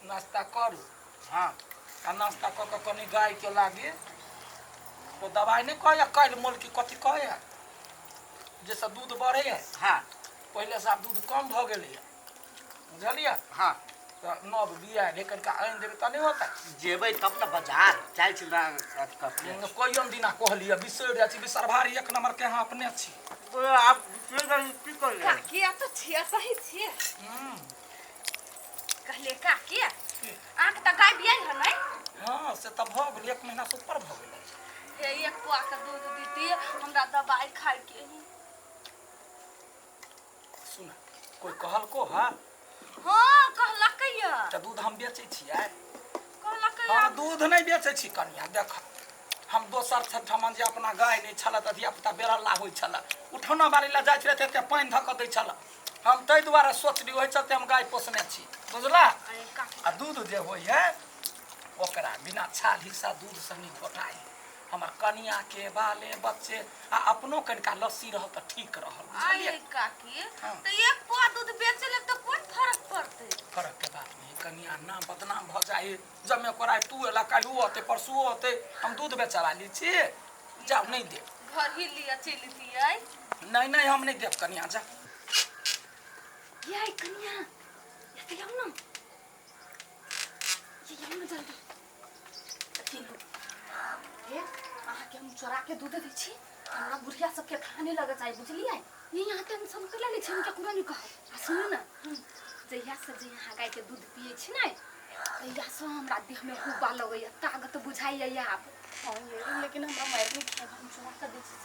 नाश्ता करू। हाँ। आ नाश्ता कऽ कऽ कनि गायके लागी ओ दबाइ नहि कहैया काल्हि मोल की कथी कहैया जाहिसँ दूध बढ़ैया। हाँ। पहिलेसँ आब दूध कम भऽ गेलैया, बुझलियै? हाँ। तऽ नव बिया एलै, कनिका आनि देबै तऽ नहि होतै? जेबै तब ने बाजार जाइ छी ना, अथी कऽ के। कहियन दिना कहलियै, बिसरि जाइ छी। बिसरभारी एक नम्बरके अहाँ अपने छी। ओ आब बिसरि जाइ छी, की करियै? काकी एतऽ छियै? सही छियै। कहलियै काकी, अहाँके तऽ गाय बियाइ है नहि? हँ, से तऽ भऽ गेल, एक महीनासँ ऊपर भऽ गेलै। हे, एक पुआ के दूध दीती, हमरा दबाइ खाइके है। सुन, कोइ कहलको हँ? हँ, कहलकै यऽ। तऽ दूध हम बेचै छियै? कहलकै। हम दूध नहि बेचै छी कनिया। देख, हम दोसर ठमन जे अपना गाय नहि छलए तऽ धियापुता बेरल्ला होइ छलए, उठौना बारी लए जाइ छलै तऽ एते पानि धऽ कऽ दै छलए। हम ताहि दुआरे सोचली, ओहि चलते हम गाय पोसने छी, बुझला? अरे काकी। आ दूध जे होइ है ओकरा बिना छाल हिस्सा दूधसँ नीक घोटाइ हमर कनियाके बाले बच्चे आ अपनो कनिका लस्सी रहल तऽ ठीक रहल, बुझलियै? अरे काकी। हाँ। तऽ एक पुआ दूध बेच लेब तऽ कोन फर्क पड़तै? फरक के बात नहीं कनिया, नाम बदनाम भऽ जाइ। जमे कोराइ तू एला, काल्हि ओ अतै, परसू ओ अतै, हम दूध बेचऽ वाली छी। जाउ, नहि देब। घर ही लिअ, चलि दियै। नहीं नहीं, हम नहीं देब कनिया, जा। ये कनिया, एतऽ आउ ने, ये आउ ने जल्दी। अथी लो। हे, अहाँके हम चोरा के दूध दै छी, हमरा बुढ़िया सबके खाने लगे चाही, बुझलियै? ये यहाँ टेंशन कैला लै छी? हम केकरो नहि कहब। आ सुनू ने, जहिया से जे अहाँ गायके दूध पियै छी ने, तहिया से हमरा देहमे हुब्बा लगैया, ताकत बुझाइया आब। हाँ ये, लेकिन हमरा मारि नहि खायब, हम चोरा के दै छी।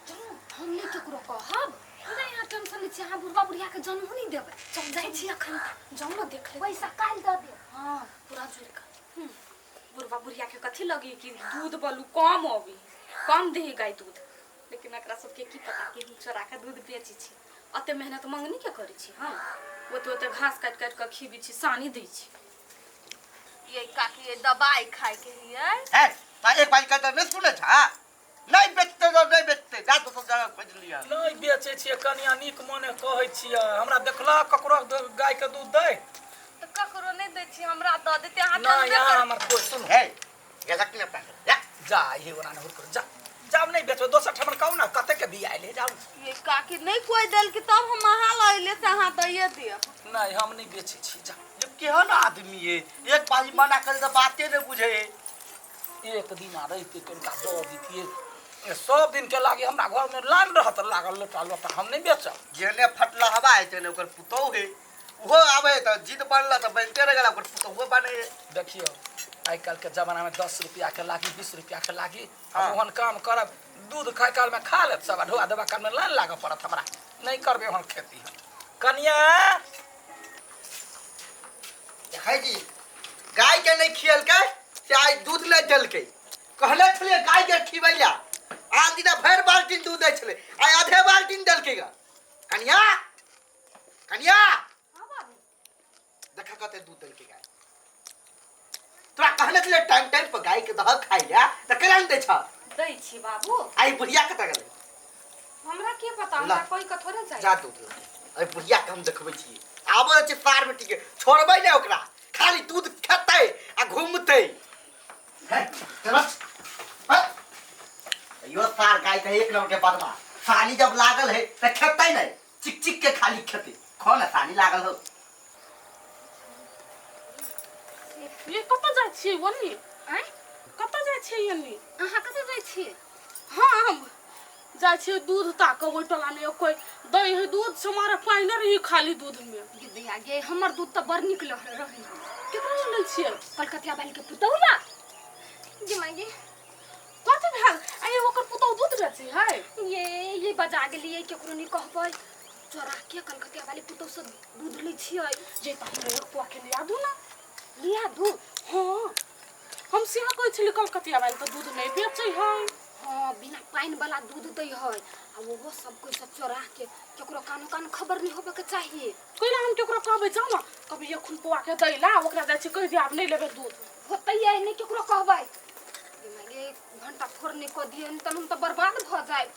चलू, हम नहि केकरो कहब। नहि, अहाँ टेंशन नहि छी, अहाँ बुढ़बा बुढ़ियाके जनहो नहि देबै। चल, जाइ छी अखन। जाउ ने, देख लेबै। पैसा काल्हि दऽ देब। हाँ, पूरा जोड़ि कऽ। बुढ़बा बुढ़िया के कथी लगी कि दूध बलू कम अबी, कम दही गाय दूध, लेकिन एकरा सबके की पता कि हम चोरा के दूध बेचै छी। अते मेहनत मंगनी के करै छी हम, ओते ओते घास काटि काटि कऽ खीबै छी, सानी दै छी। ये काकी, ये दवाई खाए के हियै। है ता एक बार कहता नहीं सुने छा, नहीं बेचते तो नहीं बेचते, जा दोसर जगह खोज लिया। नहीं बेचै छियै कनिया, नीक मने कहै छियै। हमरा देखला ककरो गाय के दूध दै? तऽ ककरो नहि दै छी, हमरा दऽ देते अहाँ। नहीं, यहाँ हमर कोई सुन है ये रख ले पैसे, जा। जा, ये ओना नहीं कर, जा जाब, नहीं बेचो, दोसर ठमन कहू ना कते के बिया ले जाऊ। ये काकी, नहीं कोई देल कि तब हम अहाँ लैले से अहाँ दैये दिअ। नहीं, हम नहीं बेचै छी, जा। ये केहन आदमी है, एक बारी मना करे तो बाते नहीं बुझे। एक दिन आ रहिते कनिका दऽ दितियै, सब दिन के लागे हमरा घर में लाल रहत लागल लोटा लोटा। हम नहीं बेचब। जेने फटला हवा है तेने ओकर पुतोह है, उहो आवे तो जिद बनला तो बनते रह गेला, ओकर पुतोहो बने है। देखियो, आइ काल्हि के जमाना में 10 रुपया के लागी, 20 रुपया के लागी हम हाँ। ओहन काम करब? दूध खाय काल में खा लेत सब, आ ढोआ देबा काल में लाइन लागऽ पड़त हमरा। नहीं करबै ओहन खेती हम कनिया। देखै जी, गाय के नहीं खियलकै से आइ दूध नहीं देलकै। कहले छलियै गाय के खिबै ला, आन दिना भरि बाल्टीन दूध दै छलै, आइ आधे बाल्टीन देलकै गा। कनिया, कनिया, देख कते दूध देलकै गाय। तोरा कहले छलियै टाइम टाइम पर गाय के दहक खाइ ला, तऽ केना नहि दै छह? दै छी बाबू। आइ बुढ़िया कतऽ गेलै? हमरा के पता। ला। हमरा कोई के थोड़े जाय। जा दूध ला। अरे बुढ़िया के हम देखबै छियै, आबै छै सार बेटी के, छोड़बै नहि ओकरा, खाली दूध खेतै आ घूमतै। हे, चलो। हे। यो सार गाय के एक नंबर के बदमा, सानी जब लागल है तऽ खेतै नहि, चिक चिक के खाली खेतै। खो ने, सानी लागल हो। ये कतऽ जाइ छियै ओन्नी? आँय? कतऽ जाइ छियै एन्नी? अहाँ कतऽ जाइ छियै? हाँ, हम जाइ छियै दूध ताकऽ, ओहि टोलामे कोइ दै है दूध से मारे पानि रही खाली दूध में। गे दैया गे, हमर दूध तऽ बड़ नीक रहै। केकरा लग लै छियै? कलकतिया बाली के पुतहु ला। गे माय गे। कथी भेल? आ ये ओकर पुतहु दूध बेचै है? ये बजा गेलियै, केकरो नहि कहबै। चोरा के कलकतिया वाली पुतहु से दूध लै छियै। जे तऽ हमरा एक पुआ के लिया दू ना। लिया दू? हाँ, हम सेहो कहै छलियै, कलकतिया वाली तऽ दूध नहि बेचै है। हाँ, बिना पानि वाला दूध दै है, आ ओहो सब कोइ से चोरा के, केकरो कानो कान खबर नहीं होबे के चाहिए। कैला हम केकरो कहबै? जाउ ने, कभी एखन पुआ के दै ला ओकरा जाइ छी, कहि दियौ आब नहि लेबै दूध। होतै ये, नहि केकरो कहबै। गे माय, एक घंटा फोड़ नहि कऽ दियै तहन हम तऽ बर्बाद भऽ जायब।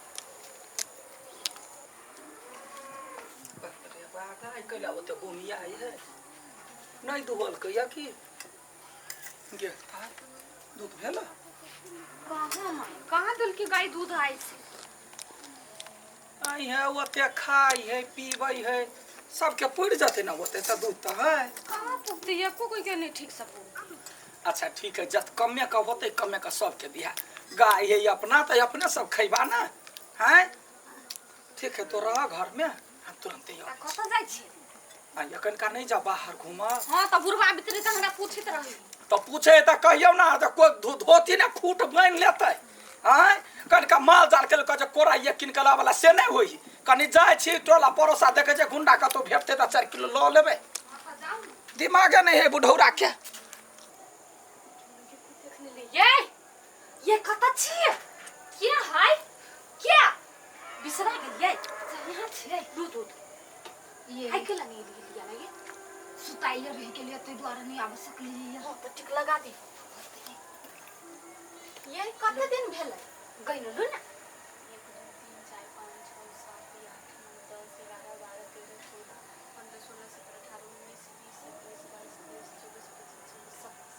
बाप रे बा, गाय कैला ओते गोमिया है? नहि दुहलकै या की गे दूध भेल? कहाँ माय, कहाँ देलकै गाय दूध आइ से? आई है ओते खाइ है पीबै है सबके पुरि जेतै ने ओते तऽ दूध तऽ है। कहाँ पुगतै? एको कोई के नहीं ठीक से पुगतै। अच्छा ठीक है, जत कमे के होतै कमे के सबके दिहा। गाय है अपना तऽ अपने सब खैबा ना है। ठीक है तो रह घर में, हम तुरंते आ कतऽ जाइ छी? आ एखन का नहीं जा बाहर घूमऽ। हाँ तऽ बुढ़वा बितरी तऽ हमरा पूछैत रही। तऽ पूछे तऽ कहियौ ना तऽ कोइ धोती ने खूट बान्हि लेतै आँय। कनिका माल जाल के लोक जे कोराइए कीन के लाबऽ से नहि होइ। कनि जाइ छी टोला पड़ोसा देखै छै गुंडा कतौ भेटतै तऽ 4 किलो लऽ लेबै। दिमागे नहि है बुढ़ौरा के। ये ये कतऽ छियै? के है के बिसरा गेलियै? अच्छा यहाँ छियै। दूध दूध ये आइ केला नहि एलियै लिया ये? सुताइले रहि गेलियै ताहि दुआरे नहि आबि सकलियै। हाँ तऽ ठीक लगा दे। ये कते दिन भेलै गइलु ने? 1 2 3 4 5 6 7 8 9 10 11 12 13 14 15 16 17 18 19 20 21 22 23 24 25 26 27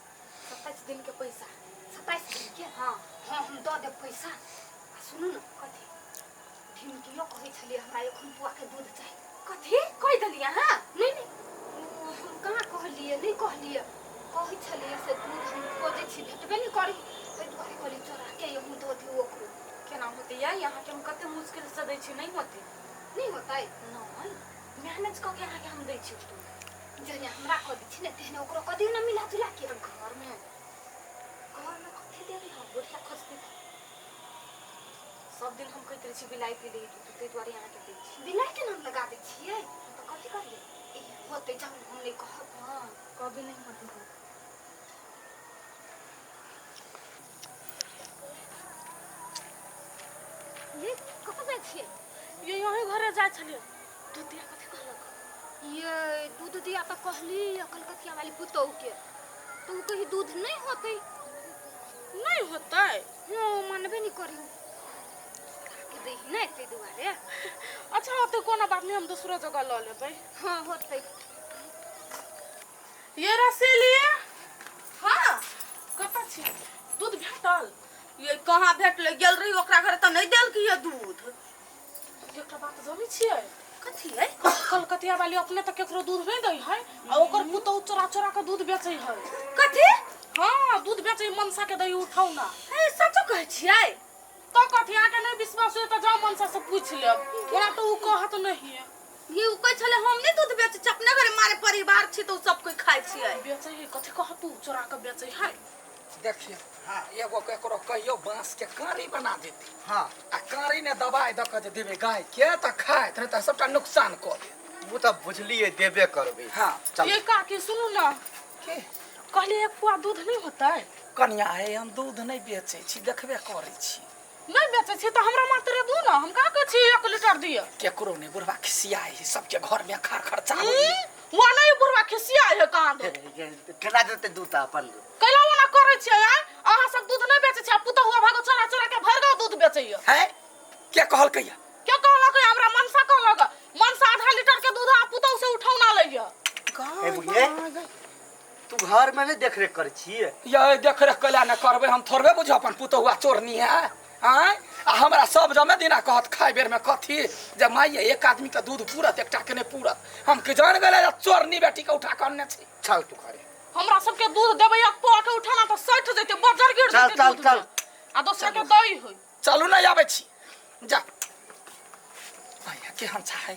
27 दिन के पैसा। 27 दिन के? हाँ हाँ हम दऽ देब पैसा। आ सुनू ने कथी? ढिमकियो कहै छलियै हमरा एखन पुआ के दूध चाही। कथी कहि देलियै अहाँ? नहीं नहीं हम कहाँ कहलियै, नहीं कहलियै। कहै छलियै से दूध हम खोजै छी भेटबे नहि करी, ताहि दुआरे कहलियै चोरा के अहूँ दऽ दियौ ओकरो। केना होतै यै? अहाँके हम कते मुश्किल से दै छी, नहीं होतै। नहीं होतै? नहीं, मैनेज कऽ के अहाँके हम दै छी दूध। जेहने हमरा कऽ दै छी ने तेहने ओकरो कऽ दियौ ने मिला जुला के। तऽ घरमे घरमे कथी देबै हम? बुढ़िया खोजतै तऽ सब दिन हम कहैत रहै छी बिलाइ पी लै दूध, ताहि दुआरे अहाँके दै छी। बिलाइ के नाम लगा दै छियै? तऽ कथी करियै? ए होतै जाउ ने, हम नहि कहब। हाँ कभी नहीं होतै दूध। ये कतऽ जाइ छियै? ये यहीं घरे जाइ छलियै। दूध दिया कथी कहलक? ये दूध दिया तऽ कहली कलकतिया वाली पुतोहु के, तऽ ओ कही दूध नहीं होतै। नहीं होतै? हाँ मानबे नहीं करी के दही ने ताहि दुआरे। अच्छा होतै कोनो बात नहीं, हम दोसरो जगह लऽ लेबै। हाँ होतै। ये रसीली। हाँ कतऽ छी? दूध भेटल? ये कहाँ भेटलै? गेल रही ओकरा घर तऽ नहि देलकै ये दूध। एकटा बात जानै छियै? कथी है? कलकतिया वाली अपने तऽ केकरो दूध नहि दै है आ ओकर पुतोहु चोरा चोरा के दूध बेचै है। कथी? हाँ दूध बेचै मनसा के दै उठौना। हे सचो कहै छियै? तो कथी अहाँके नहि विश्वास होय तऽ जाउ मनसा से पूछि लेब, ओना तऽ ओ कहत नहीं। ये उ कहै छलै हम नहि दूध बेचै छी, अपने घरे मारे परिवार छी तऽ उ सब कोइ खाइ छियै। बेचै है कथी कहत उ चोरा के बेचै है। देखियौ हाँ एगो केकरो कहियौ बाँस के काड़ी बना देतै। हाँ आ काड़ी ने दबाइ दऽ कऽ जे देबै गाय के तऽ खाइत नहि तऽ सबटा नुकसान कऽ देत। ओ तऽ बुझलियै देबे करबै। हाँ चल। ये काकी सुनू ने, के कहलियै एक पुआ दूध नहीं होतै? कनिया हे हम दूध नहीं बेचै छी, देखबे करै छी। नहीं बेचै छी तऽ हमरा मात्र दू ना, हम कहाँ कहै छी 1 लीटर दिअ। केकरो नहीं बुढ़वा खिसियाइ है सबके घर में खर खर्चा होइ है। वो नहीं बुढ़वा खिसियाइ है कहाँ दो। केना देतै दूध अपन? कैला ओना करै छियै आँय? अहाँ सब दूध नहीं बेचै छी आ पुतहुआ भागो चोरा चोरा के भरि गाँव दूध बेचैया। है के कहलकै? के कहलक? हमरा मनसा कहलक। मनसा आधा लीटर के दूध आ पुतहु से उठौना लैया। हे बुढ़िए तू घर में नहीं देखरेख करै छियै? ये देखरेख कैला ने करबै हम, थोड़बे बुझ अपन पुतहुआ चोरनी है आँय। आ हमरा सब जमे दिना कहत खाइ बेर में कथी जे माइये एक आदमी के दूध पूरत एकटा के नहीं पूरत। हम के जान गेलै जे चोरनी बेटी के उठा के अनने छी। चल तू घरे। हमरा सबके दूध देबै एक पौआ के उठाना तऽ सठि जेतै, बजर गिर चल जेतै चल दूध चल। में। आ दोसर के दै होइ। चलू नहीं आबै छी जा। आया केहन छै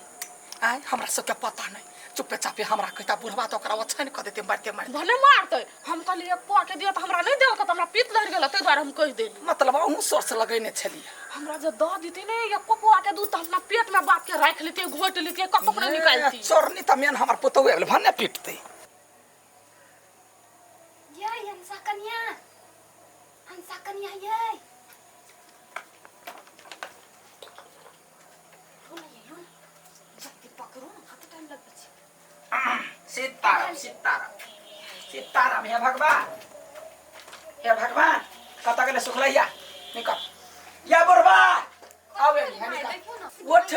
आय हमरा सबके पता नहीं, चुपे चापे हमरा कहता बुढ़वा तऽ ओकरा ओछाइन कऽ देतै मारिते मारिते। भने मारतै, हम कहलियै एक पौआ के दिअ तऽ हमरा नहि देलक तऽ हमरा पीत धरि गेल, ताहि दुआरे हम कहि देली। मतलब अहूँ सोर्स लगेने छलियै? हमरा जे दऽ दितै ने एक पौआ के दूध तऽ हम अपना पेट में बाप के राखि लेतियै, घोटि लेतियै, कतौ नहि निकालतियै। चोरनी तऽ मेन हमर पुतोहु भेल, भने पिटतै। ये अंसा कन्या, अंसा कन्या ये। लो ना ये लो ना, जल्दी पकड़ो ना, कते टाइम लगबै छै? सीताराम सीताराम सीताराम। हे भगवान हे भगवान कतऽ गेलै सुखलैया? निकल या बुढ़बा आउ एनी, निकल। उठ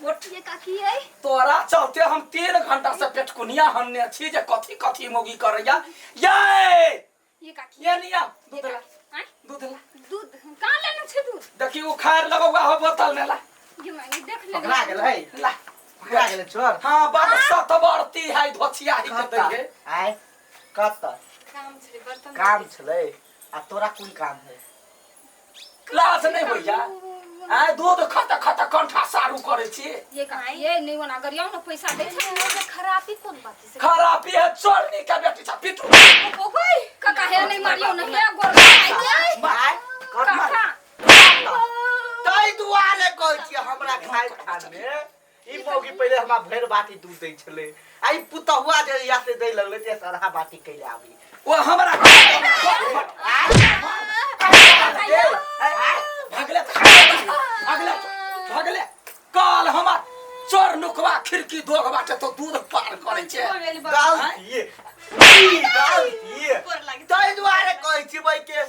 ये काकी है तोरा चलते हम 3 घंटा से पेटकुनिया हनने छी जे कथी कथी मौगी करैया ये। ये काकी। ये निया, दूध ला। आय? दूध ला। दूध कहाँ लेना छे दूध? देखी, उखाड़ लगौआ हो बोतल में, ला। ये मांगी देख ले। पकड़ा गेल है। ला। पकड़ा गेल चोर। हाँ, बड़ सतवर्ती है धोछिया ही के। कत दैगे। आय कत? काम छलै बर्तन। काम छलै आ तोरा कोन काम है? लाज नहीं होइया आय? दूध खाता खाता कंठा सारू करै छी। ये काकी, ये नहीं ओना गरियाउ न, पैसा दै छै। ये खराबी कोन बात से? खराबी है चोरनी के बेटी छ, पिटू। ओए काका, हे नहीं मारियो न, हे गोर लगाइ। आय कत? काका। तै दुआरे कहै छियै, हमरा खाय खान में ई मौगी पहिले हमरा भरि बाटी दूध दै छलै आ ई पुतहुआ जे या से दै लगलै ते सरहा बाटी कैले आबी। ओ हमरा भगले भगले भगले काल हमर चोर नुकवा खिड़की दोग बाटे तो दूध पार करै छै। गलती, ई गलती। तै दुआरे कहै छियै भाई के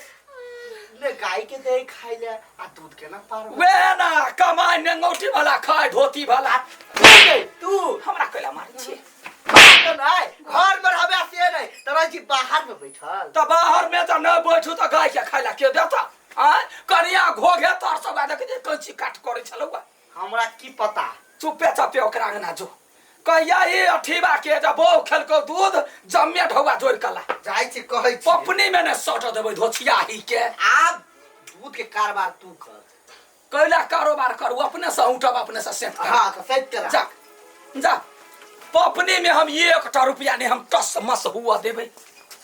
ने गाय के दे खाइ ले आ दूध के ना पार। वे ना कमाई नेंगौटी वाला खाय धोती वाला। तू गे, तू। हमरा कैला मारै छी? तो नहीं घर में रहबे से नहीं तोरा जी बाहर में बैठल। तऽ बाहर में तऽ नहि बैठू तऽ गाय के खाय ला के देता आय? कनिया घोघे तर सब देख जे कैंची काट करै छलौ। हमरा की पता? चुपे चापे ओकरा अंगना जो, कहिया ई अठीबा के जब बहू खेलको दूध जम्मे ढौआ जोड़ कला। जाइ छी, कहै छी। पपनी में ने सट देबै धोछिया ही के। आब दूध के कारोबार तू कर। कैला कारोबार करू? अपने से उठब, अपने से सेट करब। हाँ, तो सेट करा। जा जा, पपनी में हम 1टा रुपया नहीं हम टस मस हुआ देबै।